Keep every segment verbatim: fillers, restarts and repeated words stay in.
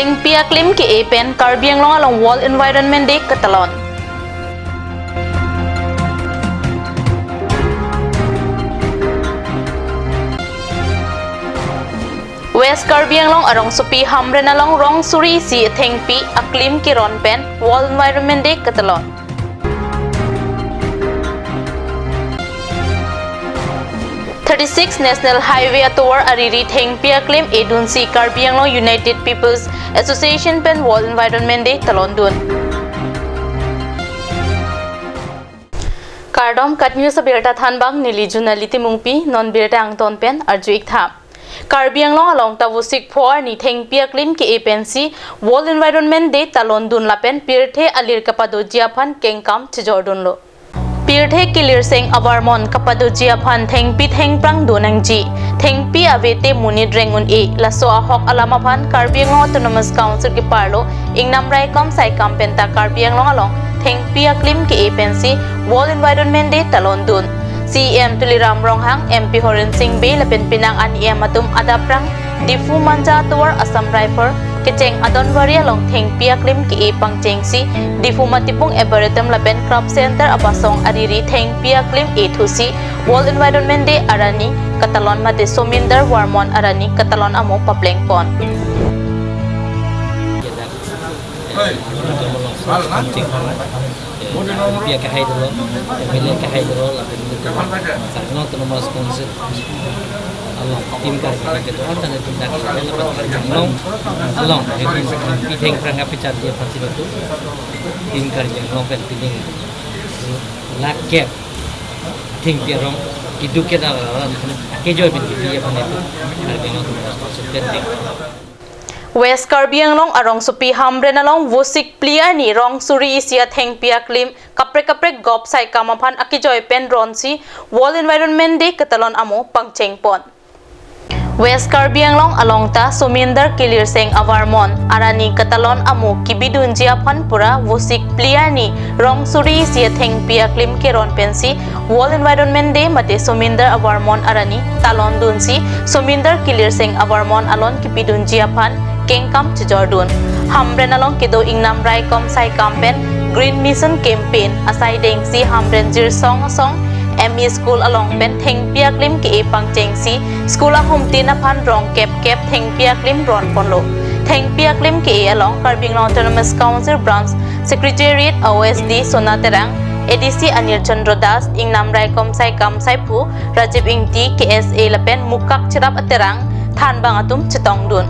Thengpi aklim ke-e pen Karbi Anglong along World Environment Day ketalon. West Karbi Anglong arongsopi Hamren along rong suri isi thengpi aklim keron pen World Environment Day ketalon. Thirty-six National Highway atovar ariri thengpi aklim edunsi Karbi Anglong United People's Association pen World Environment Day talondun. Kardom, KAT News abirta thanbang neli Junali Timungpi, non birta angton pen arju-ik tha. Karbi Anglong along ta Vosik pho arni thengpi aklim ke-e pensi World Environment Day talondun lapen pirthe alir kapadoji aphan kengkam chejordunlo. Pirthe kilirseng avarmon kapadoji aphan thengpi thengphrang do nangji. Thengpi ave te monit reng un-e, laso ahok alam aphan Karbi Anglong Autonomous Council keparlo ingnam raikom saikam penta Karbi Anglong along thengpi aklim ke-e pensi World Environment Day talondun. CEM Tuliram Ronghang, MP Horen Sing Bey lapen penang an EM atum adaprang Diphu Manja tovar Assam Rifle kecheng Adonwari along thengpi aklim ke-e pangchengsi Diphu Matipung Arboretum lapen Crop Center abasong ariri thengpi aklim ethusi World Environment Day arani ketalon mate Sominder Varmon arani ketalon amo paplengpon. Pia kahai dolo, M L A kahai dolo, lapen Karbi Anglong Autonomous Council along, Team Karbi Anglong kedo-an ta netum dak lapen Karbi Anglong along netum pi thengphrang kapichar dia pati netum Team Karbi Anglong pen pining lakep thengpi arong kiduk kedar alam kejoi pen kipi aphan netum Karbi Anglong Autonomous Council pen theng. West Karbi Anglong arongsopi Hamren along Vosik phli arni rong suri isi athengpi aklim kaprek kaprek gop saikam aphan akejoi pen ronsi World Environment Day ketalon amo pangchengpon. West Karbi Anglong along ta Sominder kilirseng avarmon arani ketalon amo kibidunji aphan pura Vosik phli arni rong suri isi athengpi aklim keron pensi World Environment Day mate Sominder avarmon arani talondunsi Sominder kilirseng avarmon alon kibidunji aphan kengkam chejordun. Hamren along kedo ingnam raikom saikam pen Green Mission Campaign asai dengsi Hamren Jirsong asong M E School along pen thengpi aklim ke-e pangchengsi school ahumtin aphan rong kep kep thengpi aklim ronponlo. Thengpi aklim ke-e along Karbi Anglong Autonomous Council Branch Secretariat OSD Sona Terang, ADC Anil Chandra Das, ingnam raikom saikam saiphu Rajiv Ingti, KSA lapen Mukak Cherap Aterang, thanbang atum chetongdun.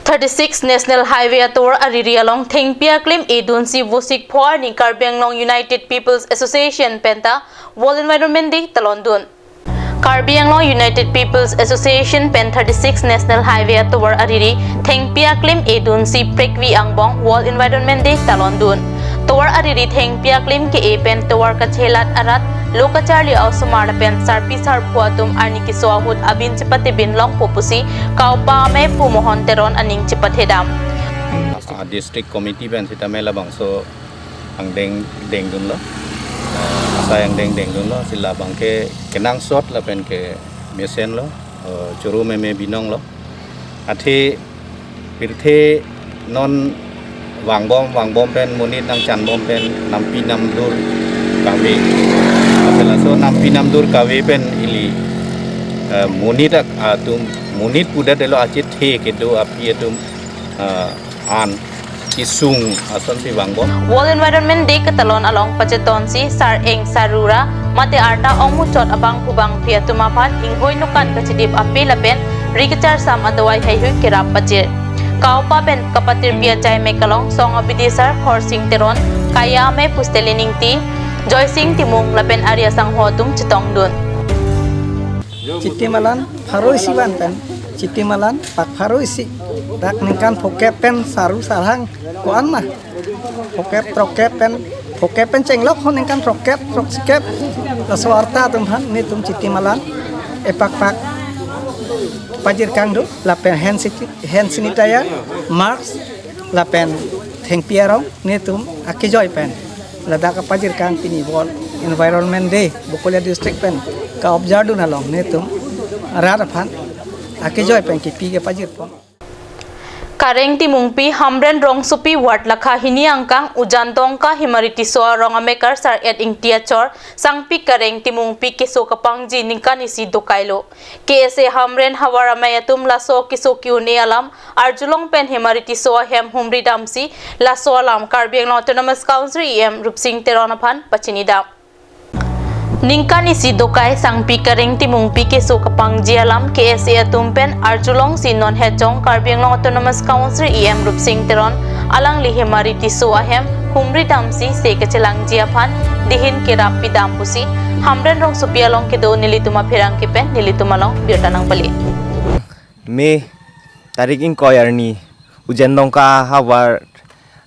Thirty-six National Highway atovar ariri along thengpi aklim edunsi Vosik pho arni Karbi Anglong United People's Association penta World Environment Day talondun. Karbi Anglong United People's Association pen thirty-six National Highway atovar ariri thengpi aklim edunsi prekvi angbong World Environment Day talondun. Tovar ariri thengpi aklim ke-e pen tovar kachelat arat lo kacharli a-osomar lapen sarpi sarpo atum arni keso ahut abin chepatebin longpo pusi kaopa amei Pu Mohon Teron aning chepathedam. Ah, District Committee pen sitame labangso angdeng dengdunlo. Ah, asai angdeng dengdunlo. Si labang ke kenangsot lapen ke mesenlo. Eh, choro meme binonglo. Athe pirthe non vangbom, vangbom pen monit nangchanbom pen nampi namdur kave. Laso nampi namdur kave pen ili, eh, monit ak-, atum, monit pudetlo achethe kedo api atum, eh, an kesung asonsi vangbom. World Environment Day ketalon along pachetonsi sar-eng sarura mate arta ongmuchot abangphu bangphi atum aphan inghoi nokan kachidip ape lapen ri kecharsam adawai haihui kerap pajir. Kaopa pen kapatirpi achai mek along song abidisar Khorsing Teron, kaya amei Pu Stalin Ingti, Joysing Timung lapen ari asangho atum chetongdun. Chiti malan pharo isi van pen, chiti malan pak pharo isi, dak ningkan phokep pen saru sarhang ko-an ma. Phokep, throkep pen, phokep pen chenglok ho ningkan throkep, throksikep. Laso arta atum aphan netum chiti malan epakpak pajirkang do, lapen hand siti-, hand sanitizer, mask, lapen thengpi arong netum akejoi pen ladak kapajirkang pini World Environment Day Bokolia District pen ka-observe dun along netum rat aphan akejoi pen kipi kepajirpon. Kareng Timungpi, Hamren Rongsopi Ward lakha hini angkang Ujandongka Hemari Tisso arong amekar Sar-et Ingti achor Sangpi Kareng Timungpi keso kapangji ningkan isi dokailo. K S A Hamren havar amei atum laso keso ki-un-e alam arjulong pen Hemari Tisso ahem humri damsi laso alam Karbi Anglong Autonomous Council E M Rupsing Teron aphan pachini dam. Ningkan isi dokai Sangpi Kareng Timungpi keso kapangji alam K S A atum pen arjulongsi non hejong Karbi Anglong Autonomous Council E M Rupsing Teron alangli Hemari Tisso ahem humri damsi se kachelangji aphan dihin kerap pidam pusi Hamren Rongsopi along kedo nelitum apherangke pen nelitum along birta nangpale. May tarik ingkoi arni Ujandongka havar,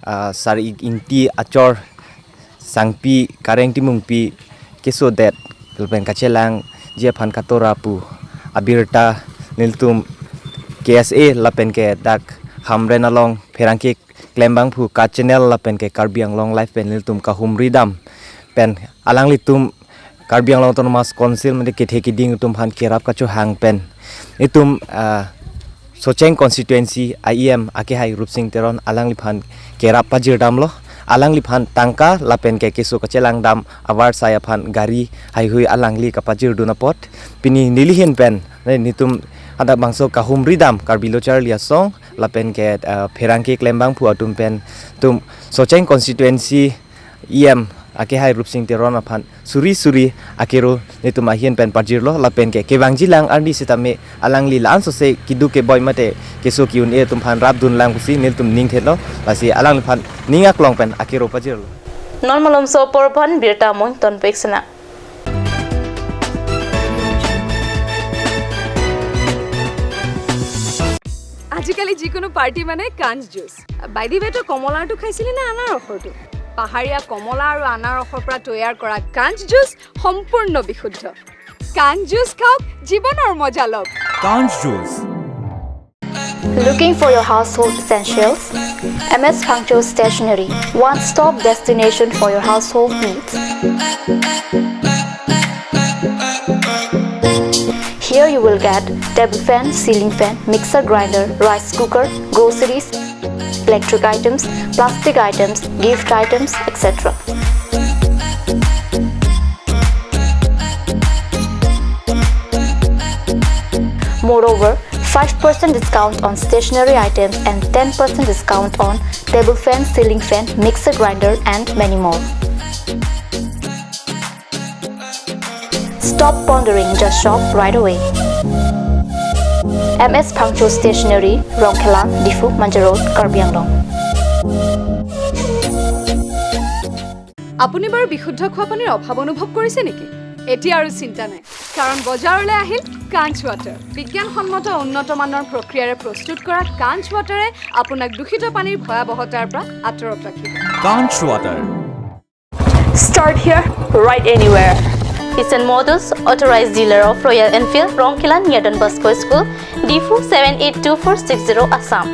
ah, Sar-et Ingti achor Sangpi Kareng Timungpi kesodet lapen kachelangji aphan katora pu abirta nelitum K S A lapen ke dak Hamren along pherangke klembangphu ka channel lapen ke Karbi Anglong Live pen nelitum kahumri dam pen alanglitum Karbi Anglong Autonomous Council mate kethe kiding atum aphan kerap kachohang pen itum, ah, Socheng constituency E M akehai Rupsing Teron alangliphan kerap pajir damlo, alangliphan tangka lapen ke keso kachelang dam avarsai aphan gari haihui alangli kapajir dun apot pini nelihin pen, ne, nitum ada bangso kahumri dam Karbi Lo Charli Asong lapen ke, ah, pherangke klembangphu atum pen tum Socheng constituency E M akehai Rupsing Teron aphan suri suri akero nitum ahin pen pajirlo lapen ke kevangji lang arni sitame alangli la-an sose keduk keboi mate keso ki-un-e atum aphan rap dun lang pusi nelitum ning thetlo, lasi alangliphan ning aklong pen akero pajirlo. Non malomso apor aphan birta mung tonpek sena. আজিকালি যিকোনো পাৰ্টি মানে কাঞ্চ juice. By the ৱে, তই কমলাৰটো খাইছিলি নে আনাৰসৰটো? পাহাৰীয়া কমলা আৰু আনাৰসৰ পৰা তৈয়াৰ কৰা কাঞ্চ জুচ সম্পূৰ্ণ বিশুদ্ধ। কাঞ্চ জুচ খাওক, জীৱনৰ মজা লওক। Kanch Juice. Looking for your household essentials? M S Phangcho Stationery, one-stop destination for your household needs. Here you will get table fan, ceiling fan, mixer grinder, rice cooker, groceries, electric items, plastic items, gift items, et cetera. Moreover, five percent discount on stationery items and ten percent discount on table fan, ceiling fan, mixer grinder, and many more. Stop pondering, just shop right away. M S Phangcho Stationery, Rongkhelan, Diphu, Manja Road, Karbi Anglong. আপুনি বাৰু বিশুদ্ধ খোৱা পানীৰ অভাৱ অনুভৱ কৰিছে নেকি? এতিয়া আৰু চিন্তা নাই, কাৰণ বজাৰলৈ আহিল কাঞ্চ ৱাটাৰ। বিজ্ঞানসন্মত উন্নত মানৰ প্ৰক্ৰিয়াৰে প্ৰস্তুত কৰা কাঞ্চ ৱাটাৰে আপোনাক দূষিত পানীৰ ভয়াৱহতাৰ পৰা আঁতৰত ৰাখিব। Kanch Water. Start here, ride anywhere. Isan Motors, authorized dealer of Royal Enfield, Rongkhelan near Don Bosco School, Diphu seven eight two four six zero, Assam.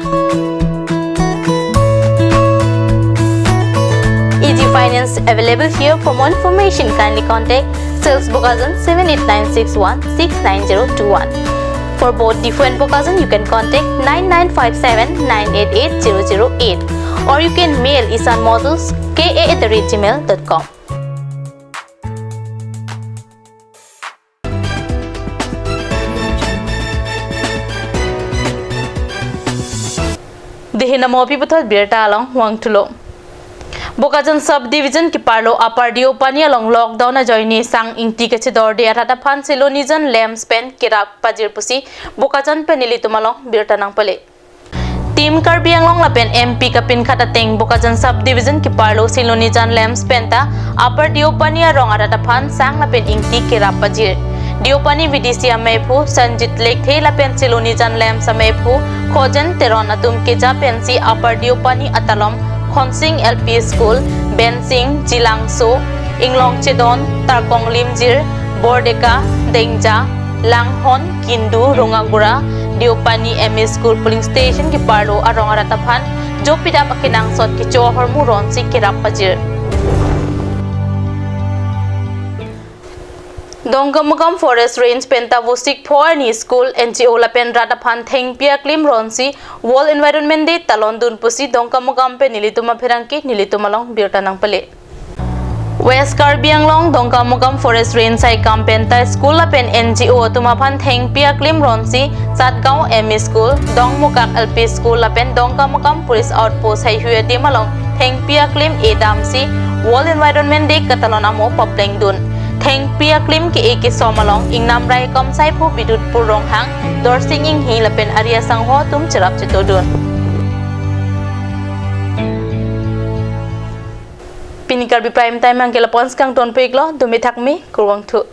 Easy finance available here. For more information, kindly contact Sales Bokajan seven eight nine six one six nine zero two one. For both Diphu and Bokajan, you can contact nine nine five seven nine eight eight zero zero eight, or you can mail Isan Motors K A at the rate gmail dot com. Dehin amo pi puthot birta along vangthulo. Bokajan Sub Division keparlo Upper Deopani along lockdown ajoine sang ingti kachedorde arat aphan Silonijan lamps pen kerap pajir pusi Bokajan pen nelitum along birta nangpale. Team Karbi Anglong lapen M P kapinkhat ateng Bokajan Sub Division keparlo Silonijan lamps penta Upper Deopani arong arat aphan sang lapen ingti kerap pajir. Deopani V D C amephu Sanjit Lekthe lapen Silonijan lamps amephu Khojen Teron atum keja pensi Upper Deopani atalom Khonsing L P School, Bensing, Jilangso, Inglongchedon, Tarkong Limjir, Bordeka, Dengja, Langhon, Kindu, Rungagura, Deopani M A School polling station keparlo arong arat aphan jopidap akenangsot kecho ahormu ronsi kerap pajir. Dongkamukam Forest Range pen ta vosik pho arni school, N G O lapen rat aphan thengpi aklim ronsi World Environment Day talon dun pusi Dongkamukam pen nelitum apherangke nelitum along birta nangpale. West Karbi Anglong Dongkamukam Forest Range saikam pen ta school lapen N G O atum aphan thengpi aklim ronsi Satgaon M E School, Dongmukak L P School lapen Dongkamukam Police Outpost haihui adim along thengpi aklim edamsi World Environment Day katalon amo papleng dun. Thengpi aklim ke-e kesom along ingnam raikom saiphu Bidutpur Ronghang, Dorsing Inghi lapen ari asangho atum cherap cheto dun. Pini Karbi Prime Time angke lapon skang tonpiklo, dumi thakmi, kurvangthu.